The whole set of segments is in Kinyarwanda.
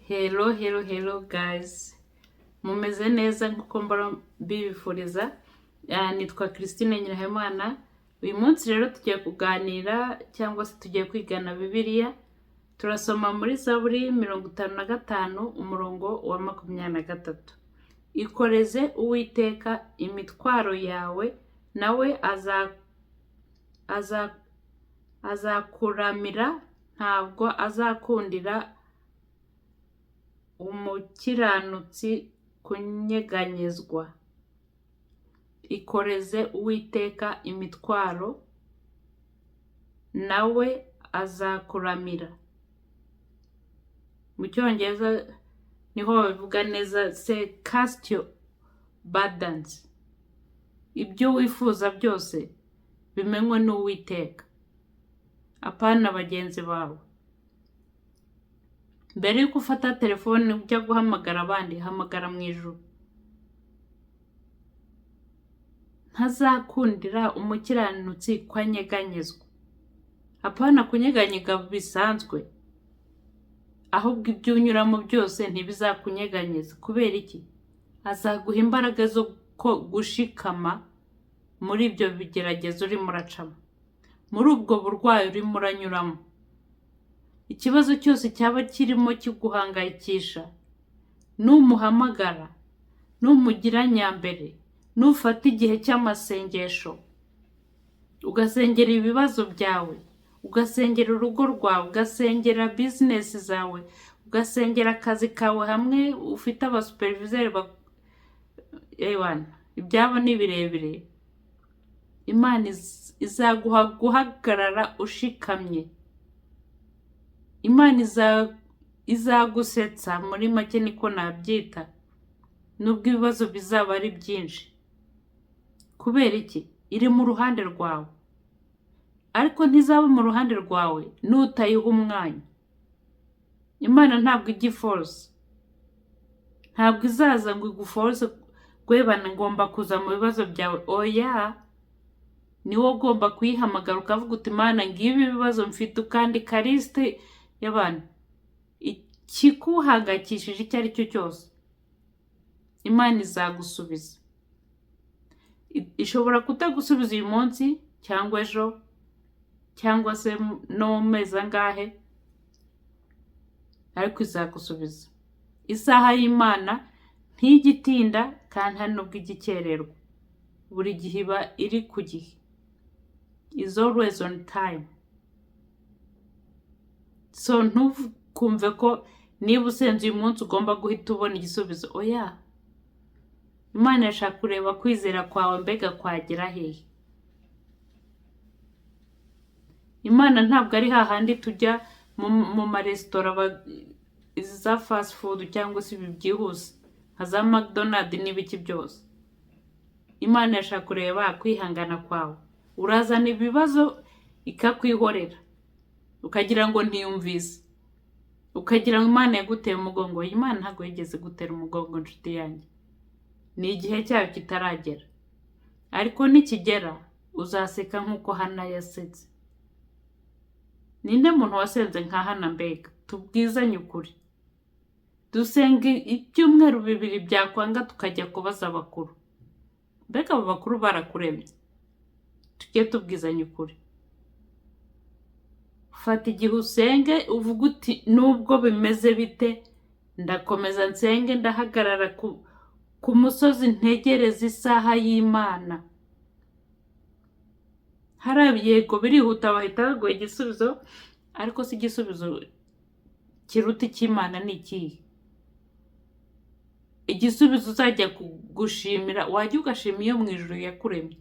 Hello, hello, hello guys, mumeze neza nk'uko mbora mbibifuriza. Nitwa Christine Nyirahemana. Uyu munsi rero tugiye kuganira cyangwa se tugiye kwigana Bibiliya. Turasoma muri Zaburi 55, umurongo wa 23: "Ikoreze Uwiteka imitwaro yawe, nawe azakuramira. Ntabwo azakundira umukiranutsi kunyeganyezwa." Ikoreze Uwiteka imitwaro, nawe azakuramira. Mu Cyongereza niho babivuga neza, se "cast your burdens". Ibyo wifuza byose bimenywe n'Uwiteka, apana bagenzi bawe. Mbere y'uko ufata telefone ujya guhamagara abandi, hamagara mu ijuru. Ntazakundira umukiranutsi ko anyeganyezwa. Apana kunyeganyega bisanzwe, ahubwo ibyo unyuramo byose ntibizakunyeganyeza. Kubera iki? Azaguha imbaraga zo gushikama muri ibyo bigeragezo urimo uracamo, muri ubwo burwayi urimo uranyuramo. Ikibazo cyose cyaba kirimo kiguhangayikisha, numuhamagara, numugira nyambere, nufata igihe cy'amasengesho ugasengera ibibazo byawe, ugasengera urugo rwawe, ugasengera bizinesi zawe, ugasengera akazi kawe, hamwe ufite abasuperivizeri, ewana, ibyabo ni birebire. Imana izaguha guhagarara ushikamye. Imana izagusetsa, muri make niko nabyita, nubwo ibibazo bizaba ari byinshi. Kubera iki? Iri mu ruhande rwawe, ariko ntizaba mu ruhande rwawe nutayiha umwanya. Imana ntabwo ijya iforce, ntabwo izaza ngo iguforce gwebana, ngomba kuza mu bibazo byawe. Oya, ni wowe ugomba kuyihamagara, ukavuga uti: "Imana, ngibi ibibazo mfite", ukandika lisite y'abantu, ikikuhangayikishije icyo ari cyo cyose. Imana izagusubiza. Ishobora kutagusubiza uyu munsi cyangwa ejo cyangwa se no mu mezi angahe, ariko izagusubiza. Isaha y'Imana ntijya itinda kandi nta nubwo ijya ikererwa, buri gihe iba iri ku gihe, is always on time. So ntukumve ko niba usenze uyu munsi ugomba guhita ubona igisubizo. Oya, Imana irashaka kureba kwizera kwawe, mbega kwagera hehe. Imana ntabwo ari hahandi tujya mu maresitora izi za fast food cyangwa se ibi byihuse nka za McDonald n'ibiki byose. Imana irashaka kureba kwihangana kwawe. Urazana ibibazo ikakwihorera, ukagira ngo ntiyumvise, ukagira ngo Imana yaguteye umugongo. Imana ntabwo yigeze gutera umugongo, inshuti yanjye. Ni igihe cyayo kitaragera, ariko nikigera uzaseka nk'uko Hana yasetse. Ninde muntu wasenze nka Hana? Mbega tubwizanye ukuri, dusenga ibyumweru 2, byakwanga tukajya kubaza abakuru. Mbega abo bakuru barakuremye? Tujye tubwizanya ukuri. Fata igihe usenge, uvuge uti: "Nubwo bimeze bite, ndakomeza nsenge, ndahagarara ku musozi, ntegereze isaha y'Imana." Hariya yego birihuta, bahita baguha igisubizo, ariko si igisubizo kiruta icy'Imana ni ikihe? Igisubizo uzajya gushimira, wajya ugashima iyo mu ijuru yakuremye,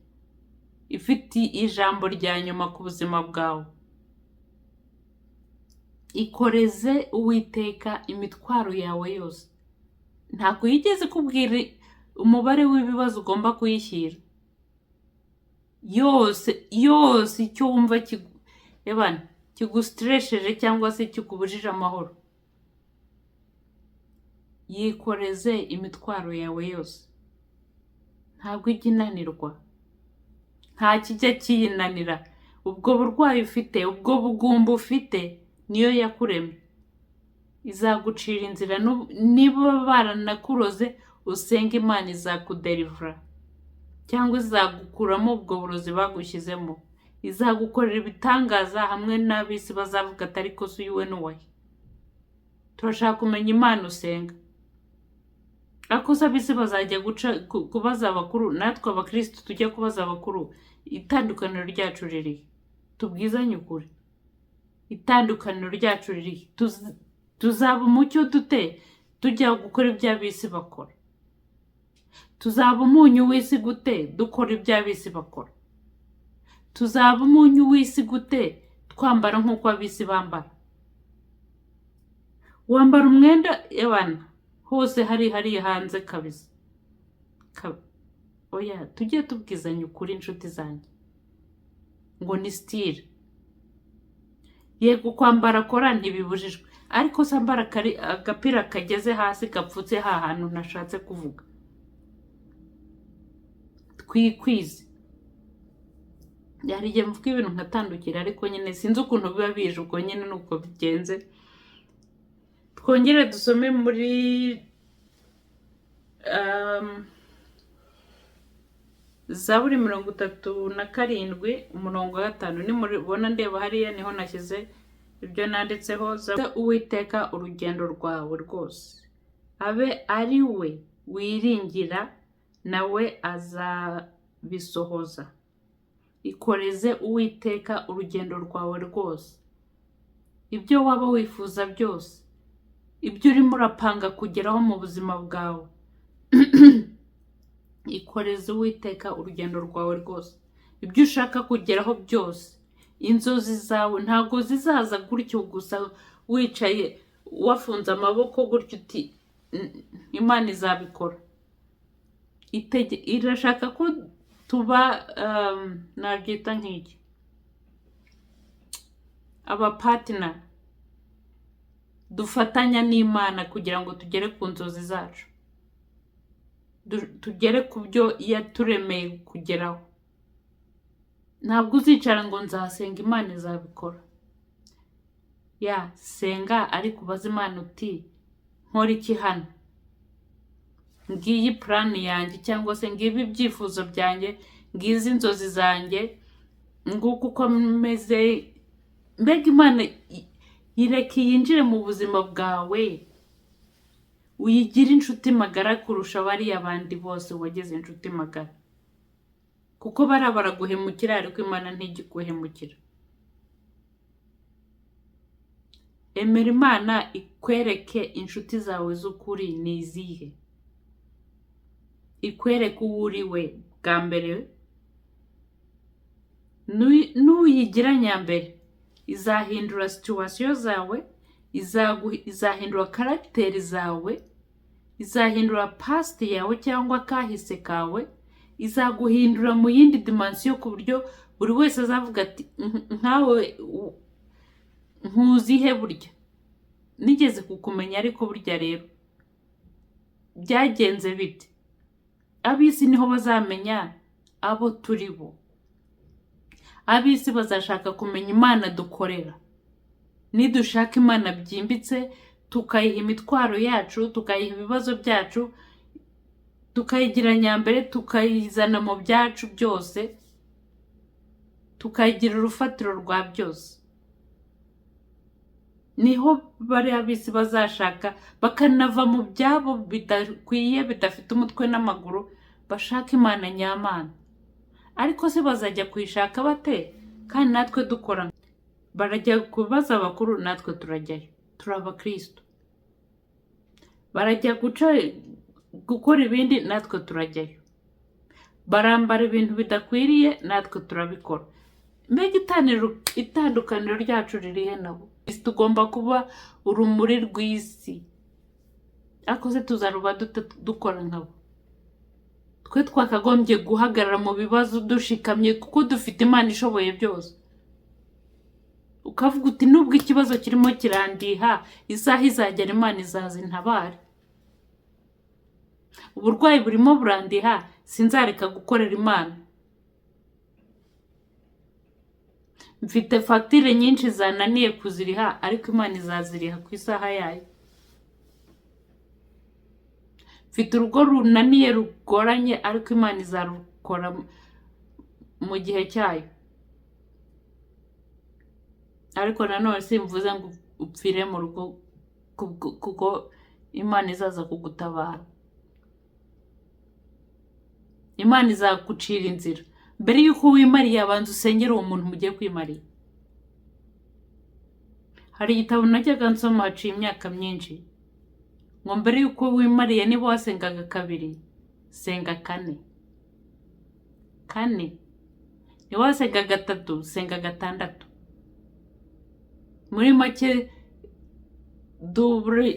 ifite ijambo rya nyuma ku buzima bwawe. Ikoreze Uwiteka imitwaro yawe yose. Ntabwo yigeze ikubwira umubare w'ibibazo ugomba kuyishyira yose yose. Icyo wumva kigustressheje cyangwa se kikubujije amahoro, yikoreze imitwaro yawe yose. Ntabwo ijya inanirwa, nta kijya kiyinanira. Ubwo burwayi ufite, ubwo bugumba ufite, niyo yakuremye. Izagucira inzira. Niba baranakuroze, usenga Imana izakudelivera cyangwa izagukuramo ubwo burozi bagushyizemo. Izagukorera ibitangaza hamwe n'ab'isi bazavuga ati: "Ariko se uyu we n'uwahe?" Turashaka kumenya Imana usenga. Ariko se ab'isi bazajya guca kubaza abakuru, natwe abakirisitu tujya kubaza abakuru, itandukaniro ryacu ririhe? Tubwizanye ukuri, itandukaniro ryacu ririhe? Tuzaba umucyo dute tujya gukora ibyo ab'isi bakora? Tuzaba umunyu w'isi gute dukora ibyo ab'isi bakora? Tuzaba umunyu w'isi gute twambara nk'uko ab'isi bambara? Wambara umwenda y'abana hose hari hanze kabisa. Oya, tujye tubwizanya ukuri, inshuti zanjye. Ngo ni style. Yego, kwambara kora ntibibujijwe, ariko se ambara agapira kageze hasi, gapfutse ha hantu ntashatse kuvuga. Twikwize. Hari igihe mvuga ibintu nkatandukira, ariko nyine sinzi ukuntu biba bije, ubwo nyine ni uko bigenze. Twongere dusome muri Zaburi 37 umurongo wa 5. Nimubona ndeba hariya, niho nashyize ibyo nanditseho. Uwiteka urugendo rwawe rwose, abe ari we wiringira, nawe azabisohoza. Ikoreze Uwiteka urugendo rwawe rwose, ibyo waba wifuza byose, ibyo urimo urapanga kugeraho mu buzima bwawe. Ikoreze Uwiteka urugendo rwawe rwose, ibyo ushaka kugeraho byose. Inzozi zawe ntabwo zizaza gutyo gusa wicaye wafunze amaboko gutyo uti: "Imana izabikora." Irashaka ko tuba nabyita nk'iki, abapartner dufatanya n'Imana kugira ngo tugere ku nzozi zacu, tugere ku byo yaturemeye kugeraho. Ntabwo uzicara ngo nzasenga Imana izabikora. Ya senga, ariko ubaze Imana uti: "Nkora iki hano? Ngiyi plan yanjye, cyangwa se ngibi ibyifuzo byanjye, ngizi inzozi zanjye, nguko uko meze." Mbega Imana ireke yinjire mu buzima bwawe, uyigire inshuti magara kurusha bariya bandi bose wagize inshuti magara, kuko bariya baraguhemukira, ariko Imana ntijya. Emera Imana ikwereke inshuti zawe z'ukuri ni izihe, ikwereke uwo uri we bwa mbere. Nuyigira nyambere, izahindura situation zawe, izahindura caractère zawe, izahindura past yawe cyangwa kahise kawe, izaguhindura mu yindi dimension, ku buryo buri wese azavuga ati: "Nkawe nkuzihe? Burya nigeze kukumenya, ariko burya rero byagenze bite?" Ab'isi niho bazamenya abo turi bo. Ab'isi bazashaka kumenya Imana dukorera. Nidushaka Imana byimbitse, tukayiha imitwaro yacu, tukayiha ibibazo byacu, tukayigira nyambere, tukayizana mu byacu byose, tukayigira urufatiro rwa byose, niho bariya b'isi bazashaka bakanava mu byabo bidakwiye, bidafite umutwe n'amaguru, bashaka Imana nyamana. Ariko se bazajya kuyishaka bate kandi natwe dukora? Barajya kubaza abakuru, natwe turajyayo, turi abakristo. Barajya guca gukora ibindi, natwe turajyayo. Barambara ibintu bidakwiriye, natwe turabikora. Mbega itandukaniro ryacu ririhe nabo? Tugomba kuba urumuri rw'isi, ariko se tuzaruba dute dukora nkabo? Twe twakagombye guhagarara mu bibazo dushikamye, kuko dufite Imana ishoboye byose. Ukavuga uti: "Nubwo ikibazo kirimo kirandiha, isaha izagera Imana izaza intabare. Uburwayi burimo burandiha, sinzareka gukorera Imana. Mfite fagitire nyinshi zananiye kuziriha, ariko Imana izaziriha ku isaha yayo." Mfite urugo runaniye, rugoranye, ariko Imana izarukora mu gihe cyayo. Ariko nanone simvuze ngo upfire mu rugo, kuko Imana izaza kugutabara, Imana izagucira inzira. Mbere y'uko wimariye, abanza usengere uwo muntu mugiye kwimarira. Hari igitabo najyaga nsoma haciye imyaka myinshi, ngo mbere y'uko wimariye, niba wasengaga kabiri, senga kane kane, niba wasenga gatatu, senga gatandatu. Muri make, dubure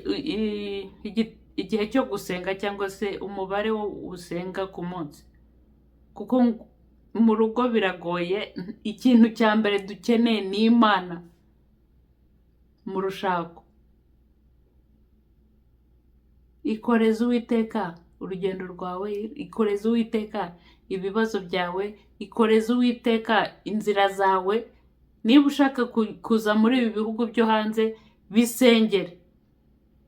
igihe cyo gusenga cyangwa se umubare wo usenga ku munsi, kuko mu rugo biragoye. Ikintu cya mbere dukeneye ni Imana mu rushako. Ikoreze Uwiteka urugendo rwawe, ikoreze Uwiteka ibibazo byawe, ikoreze Uwiteka inzira zawe. Niba ushaka kuza muri ibi bihugu byo hanze, bisengere.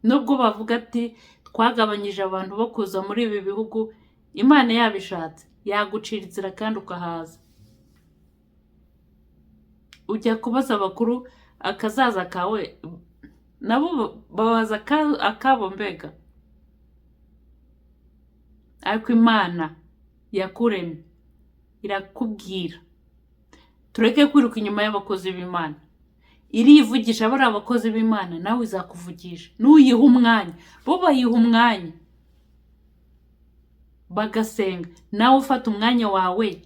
Nubwo bavuga ati twagabanyije abantu bo kuza muri ibi bihugu, Imana yabishatse yagucira inzira kandi ukahaza. Ujya kubaza abakuru akazaza kawe, nabo babaza akabo mbega. Ariko Imana yakuremye irakubwira. Tureke kwiruka inyuma y'abakozi b'Imana. Irivugisha. Bariya abakozi b'Imana nawe izakuvugisha nuyiha umwanya. Bo bayiha umwanya bagasenga, nawe ufata umwanya wawe.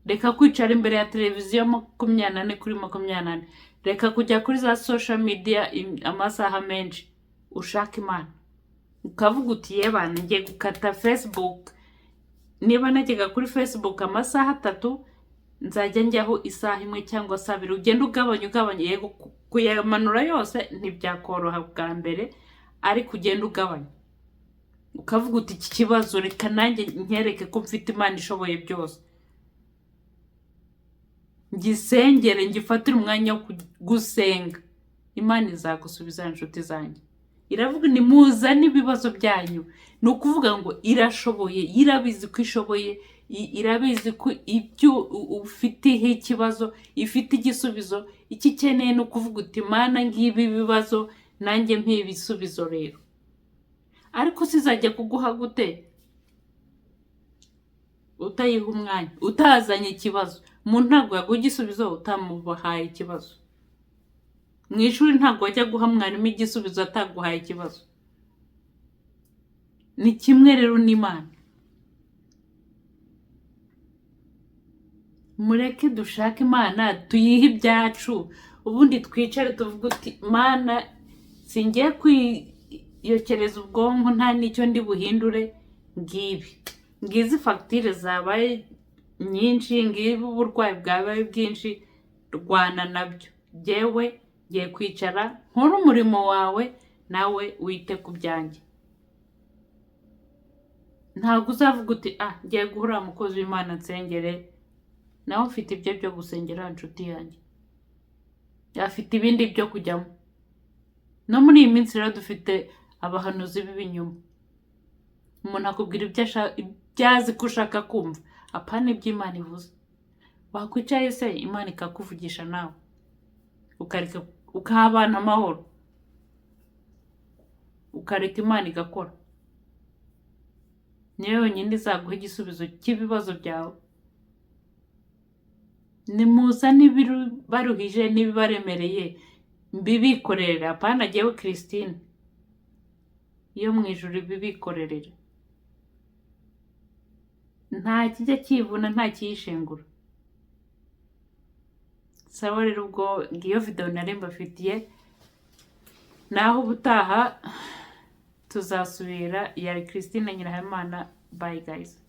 Reka kwicara imbere ya televiziyo 24/24, reka kujya kuri za social media amasaha menshi. Ushaka Imana, ukavuga uti: "Yebana, ngiye gukata Facebook. Niba najyaga kuri Facebook amasaha 3, nzajya njyaho isaha imwe cyangwa se abiri." Ugenda ugabanya, ugabanya. Yego, kuyamanura yose ntibyakoroha bwa mbere, ariko ugenda ugabanya, ukavuga uti: "Iki kibazo reka nanjye nkereke ko mfite Imana ishoboye byose, ngisengere, ngifatire umwanya wo gusenga." Imana izagusubiza, inshuti zanjye. Iravuga: "Nimuzane ibibazo byanyu." Ni ukuvuga ngo irashoboye, irabizi ko ishoboye, irabizi ko ibyo ufiteho ikibazo ifite igisubizo. Icyo ikeneye ni ukuvuga uti: "Mana, ngibi ibibazo, nanjye mpa ibisubizo." Rero ariko sizajya kuguha gute utayiha umwanya, utazanye ikibazo? Umuntu ntabwo yaguha igisubizo utamubahaye ikibazo. Mu ishuri ntabwo wajya guha mwarimu igisubizo ataguhaye ikibazo. Ni kimwe rero n'Imana. Mureke dushake Imana, tuyihe ibyacu, ubundi twicare tuvuge uti: "Mana, singiye kwiyokereza ubwonko, nta n'icyo ndi buhindure. Ngibi, ngizi fagitire zabaye nyinshi, ngibi uburwayi bwabaye bwinshi, rwana nabyo. Jyewe ngiye kwicara nkore umurimo wawe, nawe wite ku byanjye." Ntabwo uzavuga uti: "Ah, ngiye guhura umukozi w'Imana nsengere." Nawe ufite ibyo byo gusengera, inshuti yanjye, afite ibindi byo kujyamo. No muri iyi minsi rero dufite abahanuzi b'ibinyoma. Umuntu akubwira ibyo azi ko ushaka kumva, apana ibyo Imana ivuze. Wakwicaye se Imana ikakuvugisha, nawe ukareka, ukaha abantu amahoro, ukareka Imana igakora. Niyo yonyine izaguha igisubizo cy'ibibazo byawe. Nimuzane ibibaruhije n'ibibaremereye mbibikorere, apana jyewe Christine yo mu ijuru ibibikorerera. Nta kijya kivuna, nta kiyishengura. Sawa rero, ubwo ngiyo video nari mbafitiye. Naho ubutaha tuzasubira. Yari Christine Nyirahabimana. Bye guys.